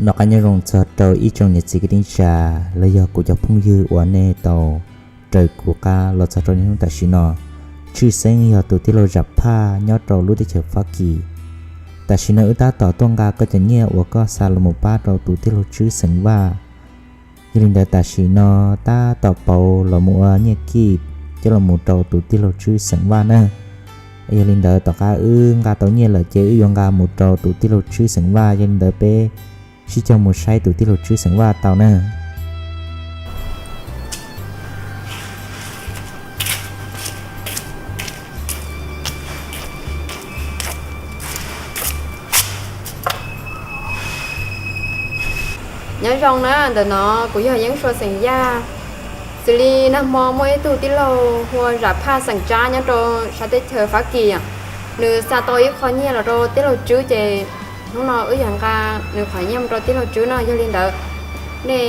Noj qab nyob zoo txog rau ib tsoom niam txiv kwv tij neej tsa los yog kuv cov phooj ywg uas nej tau raws kuv qab los txog rau niaj hnub tam sim no. Tshwj xeeb yog tus tij laug Zam Phaj nyob rau lub teb chaws Fab Kis. Tam sim no wb tab tom tuaj nqa koj cov nyiaj uas koj xa los mus pab rau tus tij laug Tswb xeem Vaj. Yog li ntawd tam sim no tab tom pauv los mus ua nyiaj kij coj los mus rau tus tij laug Tswb xeem Vaj na. Yog li ntawd tom qab wb nqa tau nyiaj lawm ces wb yuav nqa mus rau tus tij laug Tswb xeem Vaj, yog li ntawd peb sib coj mus saib tus tij laug Tswb xeem Vaj tau na. Nyob zoo na, ntawm no kuv yog Yeeb Sua xeem Yaj. Xws li nag hmo muaj ib tug tij laug hu ua Zam Phaj xeem Tsab nyob rau sab teb chaws Fab Kis, nws xa tau ib qho nyiaj los rau tij laug Tswb ces hnub no wb yuav nqa nws qhov nyiaj mus rau tij laug Tswb no. Yog li ntawd nej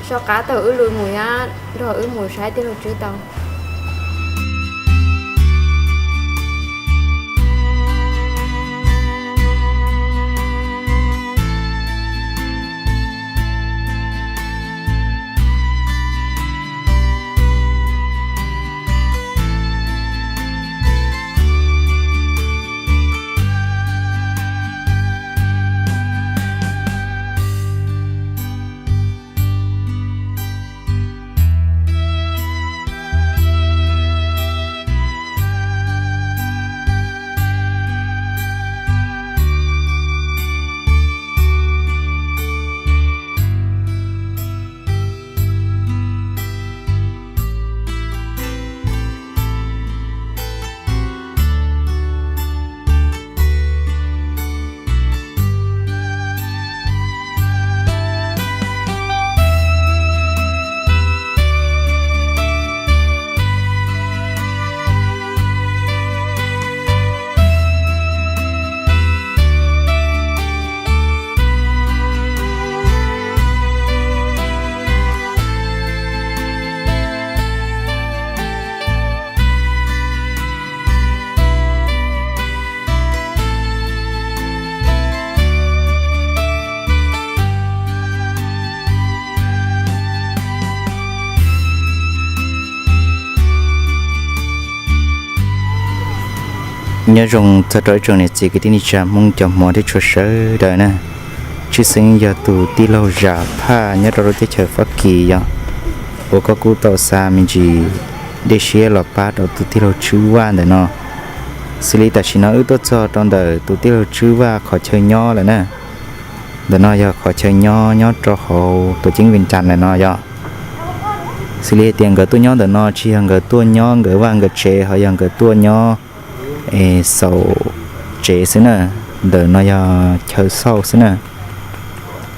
soj qab taug wb lus mus thiab nrog wb mus saib tij laug Tswb tau. Nyob zoo txog rau ib tsoom niam txiv kwv tij neej tsa Hmoob cov hmov thiab tshua sawv daws na. Tshwj xeeb yog tus tij laug Zam Phaj nyob rau lub teb chaws Fab Kis yog uas koj kuj tau xa me ntsis dej siab los pab rau tus tij laug Tswb Vaj ntawm no. Xws li tam sim no wb tuaj txog rau ntawm tus tij laug Tswb Vaj qhov chaw nyob lawm na. Ntawm no yog qhov chaw nyob nyob rau hauv tuam ceeb Vees Cas ntawm no yog. Xws li hais tias nkawd tuaj nyob ntawm no tsis yog nkawd tuaj nyob nkawd vaj nkawd tsev, ho yog nkawd tuaj nyob es xaus tsev xwb na. Ntawm no yog chaw xauj xwb na.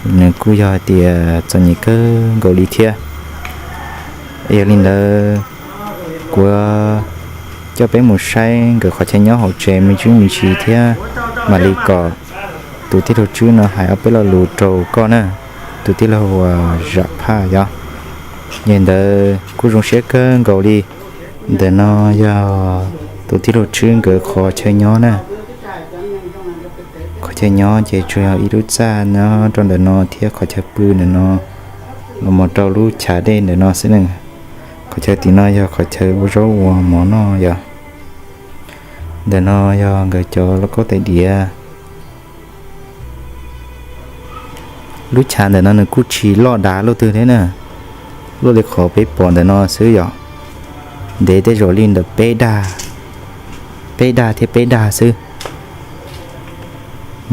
Nws kuj yog hais tias txom nyem kawg nkaus li thiab. Yog li ntawd kuv coj peb mus saib nkawd qhov chaw nyob hauv tsev me ntsis me ntsis thiab, mam li kom tus tij laug Tswb no hais ob peb lo lus rau koj na, tus tij laug Zam Phaj yog. Yog li ntawd kuj zoo siab kawg nkaus li. Ntawm no yog tus tij laug Tswb nkawd qhov chaw nyob na. Qhov chaw nyob ces tsuas yog ib lub txaj nyob rau ntawm no thiab qhov chaw pw ntawm no los mus rau lub chav dej ntawm no xwb na. Qhov chaw tim no yog qhov chaw ua zaub ua mov noj yog. Ntawm no yog nkawd cov lauj kaub tais diav. Lub chav ntawm no nws kuj tsis loj dav luaj twg thiab na, loj li qhov peb pom ntawm no xwb yom. Ntev tej zaum li ntawm peb dag, peb dag thiab peb dag xwb.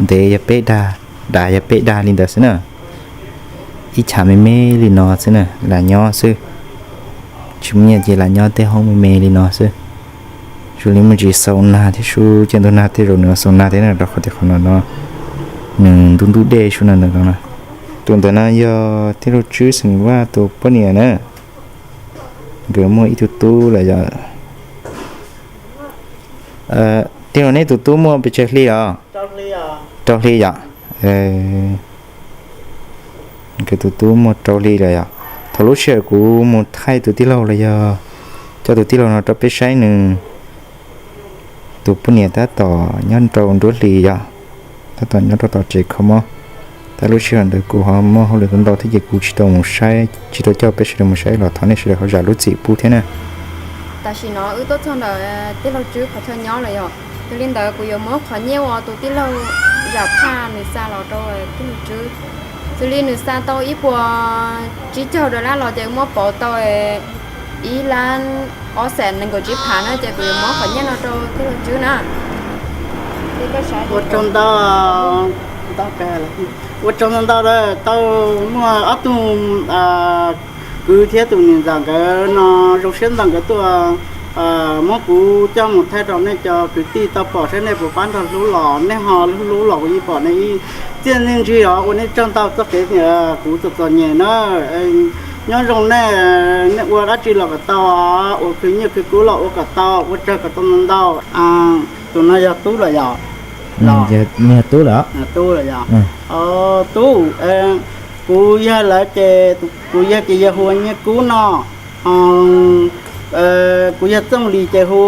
Ntev yog peb dag, dav yog peb dag li ntawd xwb na. Ib chav me me li no xwb na, lam nyob xwb. Tsis muaj nyiaj ces lam nyob tej hoob me me li no xwb. Zoo li muaj ntsis xaus nag thiab su, ces ntug nag tej zaum nws xaus nag thiab na, rau qhov tias qhov no no nws ntub ntub dej su na ntawm no. Tus ntawm no yog tij laug Tswb xeem Vaj tus poj niam na, nkawd muaj ib tug tub lawm yom. Tij laug, nej tus tub muaj pes tsawg hli os? Rau hli yom. Nkawd tus tub muaj rau hli lawm yom. Thaum lub sij hawm kuv mus thaij tus tij laug los yog coj tus tij laug no rau peb saib nws tus poj niam tab tom nyob rau nruab hlis yom, tab tom nyob rau tom tsev kho mob. Tag lub sij hawm ntawd kuv ho muaj hauj lwm ntau ntau thiab ces kuv tsis tau mus saib, tsis tau coj peb sawv daws mus saib los thov nej sawv daws ho zam lub txim pub thiab na. Tam sim no wb tuaj txog ntawm tij laug Tswb qhov chaw nyob lawm yom. Yog li ntawd kuv yuav muab qhov nyiaj uas tus tij laug zam phaj nws xa los rau tij laug Tswb. Xws li nws xa tau ib puas tsib caug dollar los ces muab pauv tau ib lab ob xees nees nkaum tsib phav na, ces kuv yuav muab qhov nyiaj no rau tij laug Tswb na. Ua tsaug ntau, ua tsaug ntau ntau lawm, tau muaj ob tug kwv thiab tus niam ntxawm nkawd no zoo siab ntawm nkawd tuaj muab kuv coj mus thaij rau nej cov kwv tij tau pom saib nej puas pab nrog hlub los nej ho hlub los kuv yeej pom nej ib txhiab nej ntsig os, ua nej tsaug ntau txoj kev kuv txom txom nyem na. Nyob zoo nej, nej ua dab tsi los kom tau, ua khwv nyiaj khwv kub los ua kom tau, ua tsaug kom tau ntau ntau. Tus no yog Tub lawm yom? Tub lawm. Tub, kuv yog lawv ces, kuv yog ces yog hu ua Nyiaj Kub no. Kuv yog Txooj Lis ces hu,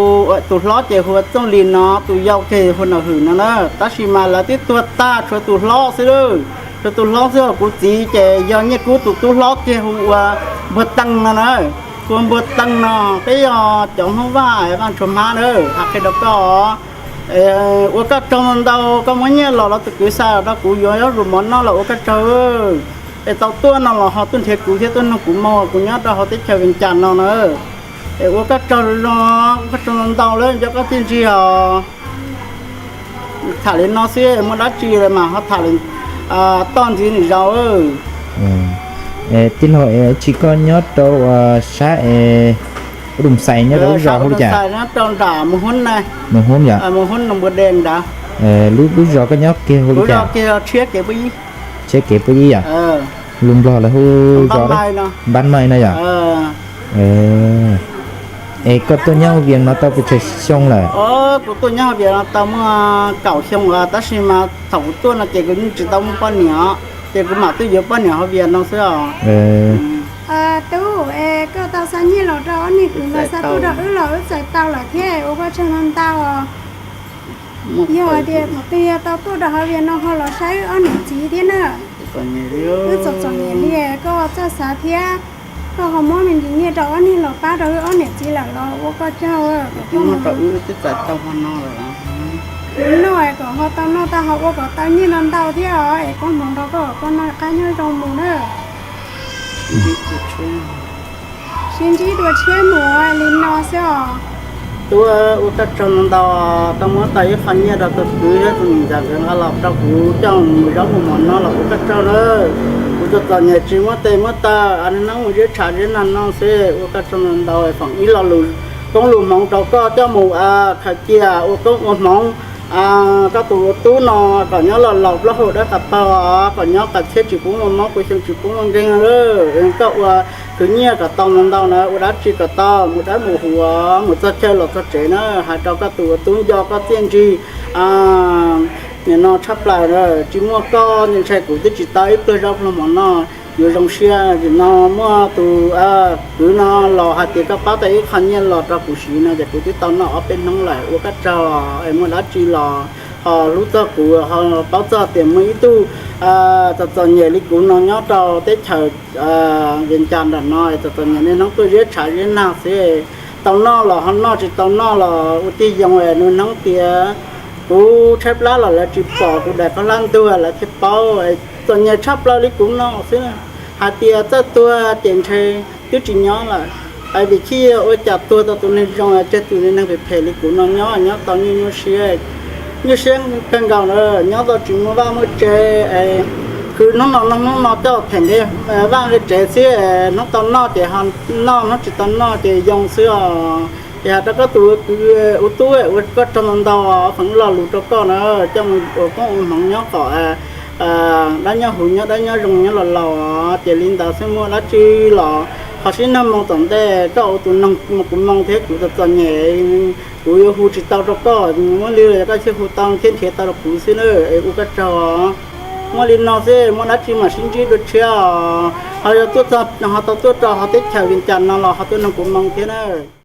tus hlob ces hu ua Txooj Lis no, tus yau ces hu Nom Hwm no na. Tab sis mas lawv twb tuag tag, tshuav tus hlob xwb lawm, tshuav tus hlob xwb. Kuv txiv ces yog Nyiaj Kub tus tub hlob kiag hu ua Npuag Teej no na. Hu ua Npuag Teej no, peb yog cov Hmoob Vaj, Vaj Ntsuag Hmab na, hais qhia rau koj. Ua koj tsaug ntau, koj muab nyiaj los los tus kwv xa rau kuv yuav zaub zuj mov noj los ua koj tsaug. Es tau tuaj no los ho tuaj nrhiav kuv thiab tuaj nug kuv moo, kuv nyob rau hauv teb chaws Vias Cas no na. Es ua koj tsaug zoo, ua koj tsaug ntau ntau lawm, nco koj txiaj ntsig os. Tham li no xwb, muaj dab tsi mas ho tham toj ntxiv nim zaus. Tij laug, tsis koj nyob rau sab es Ub Dum Xais nyob rau lub zos hu li cas? Nyob rau nram Mus Hub na. Mus Hub yom? Mus Hub Noo Npua De nrad. Lub, lub zos koj nyob kiag hu li cas? Tshiab kev pub ib. Tshiab kev pub ib yom? Lus Nplog lawv hu zos Npab Mai no yom? Es koj tuaj nyob Vias no tau pes tsawg xyoo lawm? Kuv tuaj nyob Vias no tau muaj kaum xyoo os, tab sis mas thaum kuv tuaj no ces kuv yeej tsis tau muaj poj niam, ces kuv mam tuaj yuav poj niam hauv Vias no xwb os. Tub, es koj tau xa nyiaj los rau ob niag kwv no xa tuaj rau wb los wb txais tau lawm thiab, ua koj tsaug ntau ntau os. Yog hais tias thaum twg yog tau tuaj rau hauv Vias no ho los saib wb ob niam txiv thiab na. Wb txom txom nyem li, koj txawj xav thiab. Koj ho muab me ntsis nyiaj rau ob niag los pab rau wb ob niam txiv lawm los ua koj tsaug. Kom koj mus rau wb twb txais tau hmo no lawm. Wb noj es kom ho tau noj tau haus, ua kom tau nyiaj ntau ntau thiab os, es koj hmoov rau koj kom koj noj qab nyob zoo mus na. Sib ntsib dua tshiab mus li no xwb os. Tub, ua koj tsaug ntau ntau, tau muab tau ib qho nyiaj rau tus kwv thiab tus niam ntxawm nkawd nqa los rau kuv coj mus zaub mus mov noj los ua koj tsaug na. Kuv txom txom nyem tsis muaj tes muaj taw, hnub mus ziab tshav ziab nag noj xwb, ua koj tsaug ntau ntau. Foom ib lo lus koob lus hmoov rau koj coj mus khaws cia ua koob ua hmoov. Koj tus ua tub no kom nyob los laus plaub hau dawb qas paug, kom nyob qas txhiab tsis pub muaj mob, pua xyoo tsis pub muaj nkeeg. Koj ua khwv nyiaj kom tau ntau ntau na, ua dab tsi kom tau, mus dawb mus huv, mus txog chaw los txog tsev na. Hais rau koj tus ua tub nco koj txiaj ntsig nim no tshaj plaws, tsis muaj koj ntshai kuv twb tsis tau ib pluag zaub pluag mov noj. Yuav zoo siab, nim no muaj tus kwv no los hais tias koj pab tau ib qho nyiaj los rau kuv siv no ces kuv twb tau noj ob peb hnub lawm, ua koj tsaug. Es muaj dab tsi los ho hlub txog kuv, ho paub txog tias muaj ib tug txom txom nyem li kuv no nyob rau teb chaws Vias Cas nram no, txom txom nyem niaj hnub tuaj ziab tshav ziab nag xwb. Tau noj los ho noj, tsis tau noj los ua tib zoo, nws hnub tias kuv tshaib plab los lawv tsis pom, kuv daim qhov hlab ntuag lawv thiaj paub. Txom nyem tshaj plaws li kuv no xwb, hais tias txawj tuag ces ntshe twb tsis nyob lawm. Es vim chiv ua cas tuag tau tus neeg zoo, tseg tus neeg phem phem li kuv no nyob, nyob tau nyuaj nyuaj siab, nyuaj siab kawg nkaus na, nyob tau tsis muaj vaj muaj tsev. Khwv hnub no noj hnub no coj them nqi vaj nqi tsev xwb, hnub tau noj ces ho noj, hnub tsis tau noj ces yoo xwb os. Ces hais rau koj tus kwv ua tub, ua koj tsaug ntau ntau, foom lo lus rau koj na, coj mus ua koob ua hmoov nyob kom dab nyob huv nyob, dab nyob zoo nyob los laus. Ces li ntawd xwb, muaj dab tsi los ho sib nug moo tom ntej, koj ua tus noog kuv moo thiab kuv txom txom nyem, kuv yuav hu tsis tau rau koj, muaj li los koj thiaj hu tau thiab nrhiav tau rau kuv xwb na. Es ua koj tsaug. Muaj li no xwb, muaj dab tsi mam sib ntsib dua tshiab os. Ho yog tuaj, ho tau tuaj rau hauv teb chaws Vias Cas no los ho tuaj nug kuv moo thiab na.